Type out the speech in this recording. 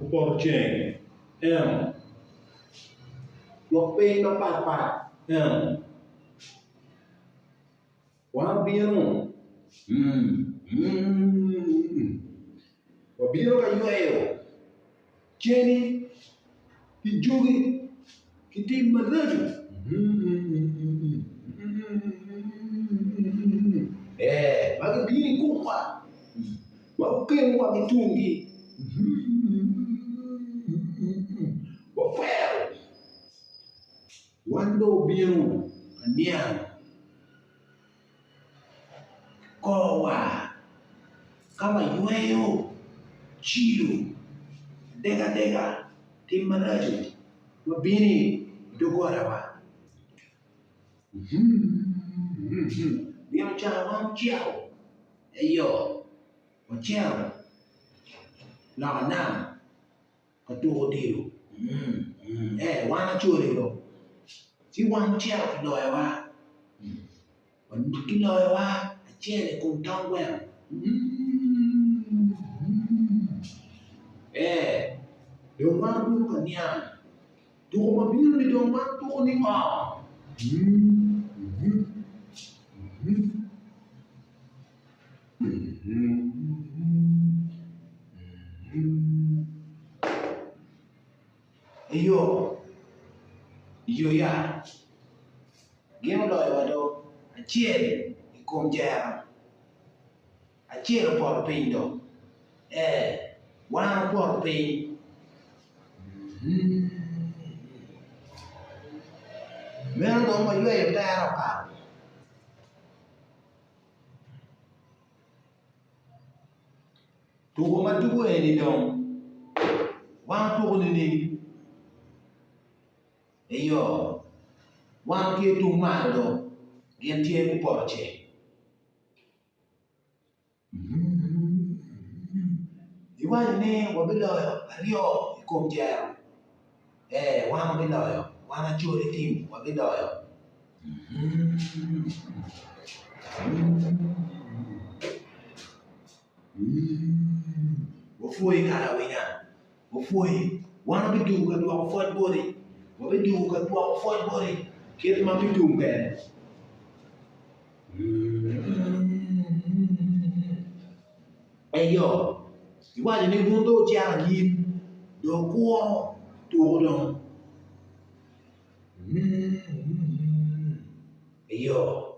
Gupoto ceng eno gwok piny mapat pat eno wan obino wabino ka yweyo ceni ki jogi ki tim maraco ee ma gibino i komwa ma gukemo wa ki tungi wakwero wan dong obino ka niang korwa ka wayweyo cilo adegadega tim maraco ma bino i doggolawa nino ca wan ocito eyo wacito loka nam ka tuko odilo ee wan acoli dong ci wan ocito kiloyowa kiloyowa acel i kom tong gweno ee dong wan wabedo ka niang tuko ma bino ni dong wan tuko ni ngo? Eyo, iyo ya, gin oloyowa do acel i kom jero, acel opoto piny do, ee wan wapoto piny. Meno dong wayweyo tere okato. Tuko ma tuko eni dong wan otuko nining? Eyo, wan watye tung malo dong gin tye gupoto ceng. Iwaco ni wabiloyo aryo i kom jero ee wan wabiloyo wan Acholi team wabiloyo. Wapwoyi kalawinya wapwoyi wan wabidwogo ka dwoko pwoc boti wabidwogo ka dwoko pwoc boti kit ma bitum kwede. Eyo, iwaco ni wun dong wucito anyim dong wukuro tuko dong. Eyo.